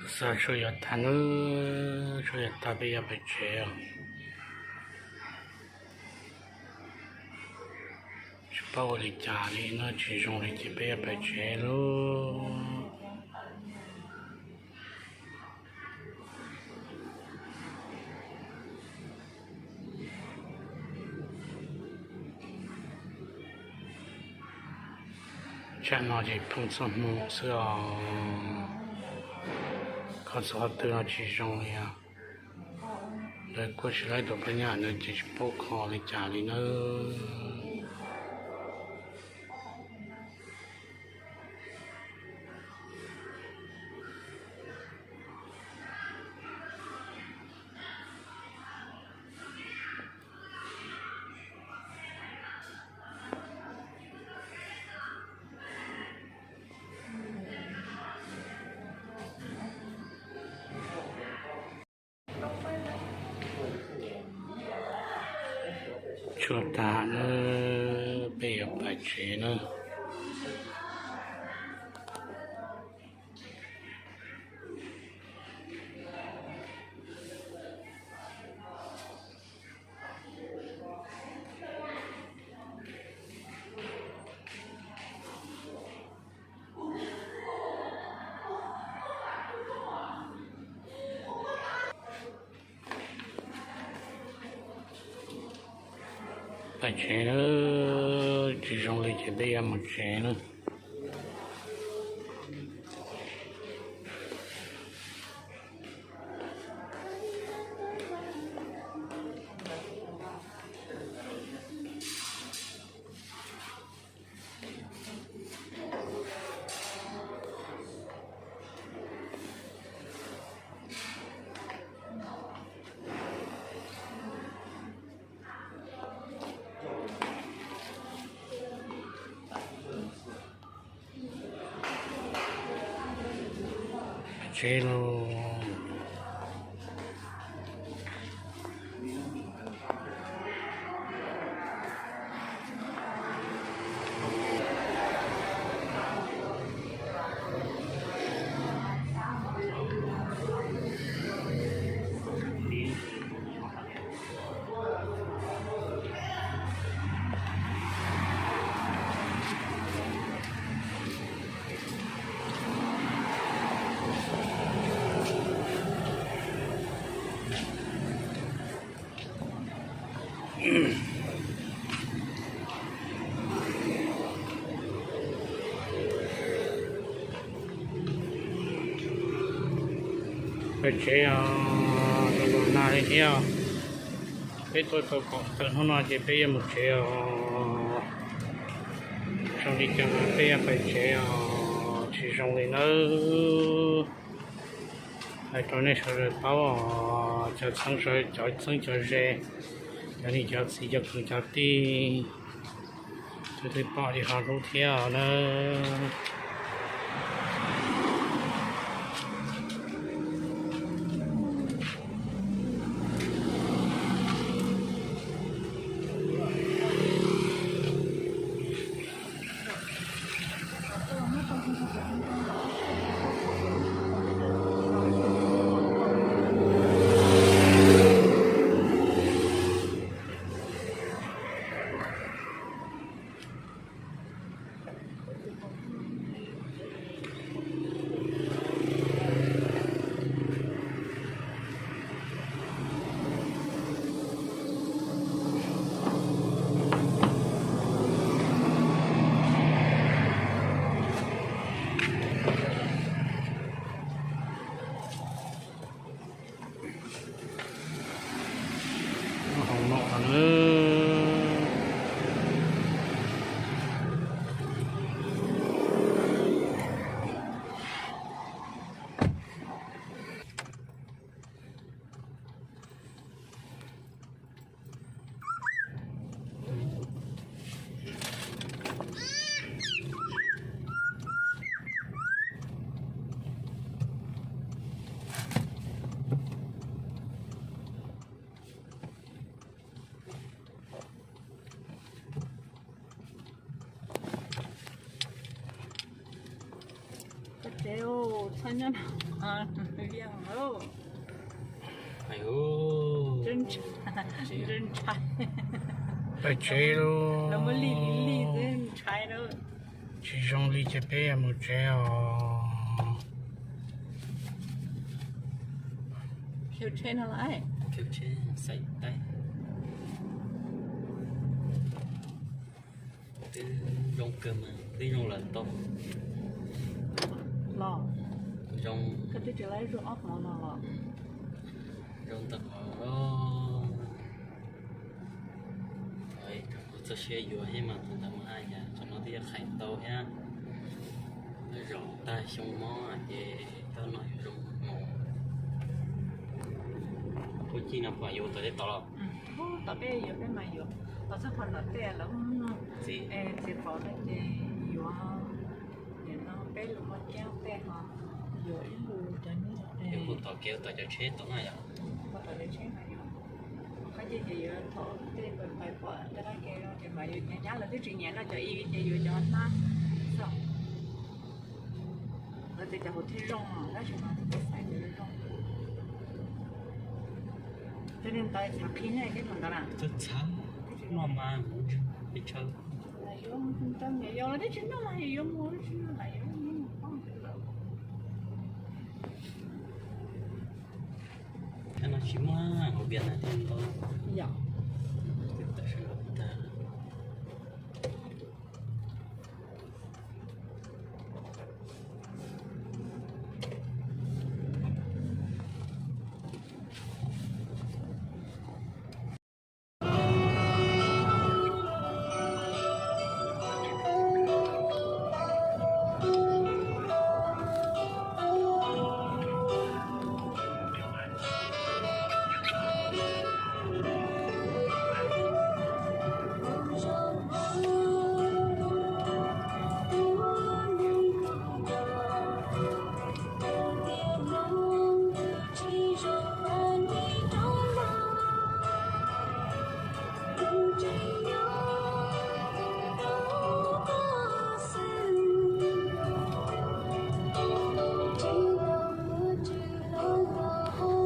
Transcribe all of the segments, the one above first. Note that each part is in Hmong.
Xav sua yuav tag na, sua yuav tag peb yuav pais tsev os. Tsis paub ua li cas li no, tsis zoo li ces peb yuav pais tsev lauj. Tsam no ces pheej txog hmo xwb os. Kho txog qhov twg no tsis zoo li os. Lawv kuj tsis laib tus poj niam no ces tsis paub kho li cas li nawb. Tshuav tag na, peb yuav pais tsev na. Pais tsev na, tsis zoo li ces peb yuav mus tsev na. Tsev los. Pais tsev os, los nag li thiab. Peb tuaj tau kaum tawm hnub no ces peb yuav mus tsev os. Zoo li cas peb yuav pais tsev os, tsis zoo li nawb. Hais rau nej sawv daws paub os, cov txheeb, cov txheeb cov ze, cov niam cov txiv cov kwv cov tij, tus twg pom li ho hlub thiab os na. Txog tsev, txhob nyob no, viaj os. Ntshai, ntshai. Txog tsev lawm, muaj lij li lij xwb, ntshai lawm. Tsis zoo li ces peb mus tsev os. Khaws tsheb no lawm. Khaws tsheb xaiv taib. Twb zoo kawg mas twb zoo lawm tau. Los zoo. Koj twb tsis lawv zoo ob hmo no los. Zoo ntawm qhov kuv txoj sia yuav thiab mas tus ntawd mas haj yam qhov no twb yuav qhais tau thiab. Zaum tag xyoo mob ces tau no yuav zoo mus. Pub cij no pom yuav tom tej tod los? Tom peb yuav peb mas yuav, tom txog qhov no tej lawv txiv pom no ces yuav. Nim no peb los muaj kiab tej ho yuav ib lus cov nyob. Yuav mus tom kev tom cov tsheb tom na yom. Tom cov tsheb no yuav, qhov ces ces yuav thaum tej pais pom tej qab kev ces mas yuav nyiam nyab lawv twb tsis nyiam no cov i ces yuav cov hnab xwb. Lawv tias cov hauv thiaj zoo, tab sis mas kuv xaiv cov zoo. Cov li ntawd txhav qhi ne, koj tus ntawd na? Txhav, no mas mus pes tsawg. Yog los twb tsis noj los yuav mus, tsis noj los yuav mus. Qhov no tsis muaj hauv Vias Nas thiaj ntau. Yog. Rau hauv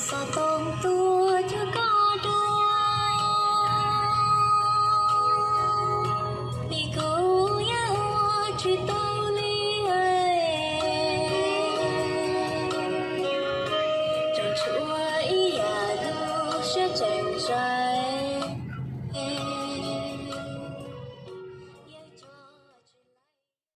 xov tooj tuaj cuag koj dua, vim kuv yog ua tsis tau.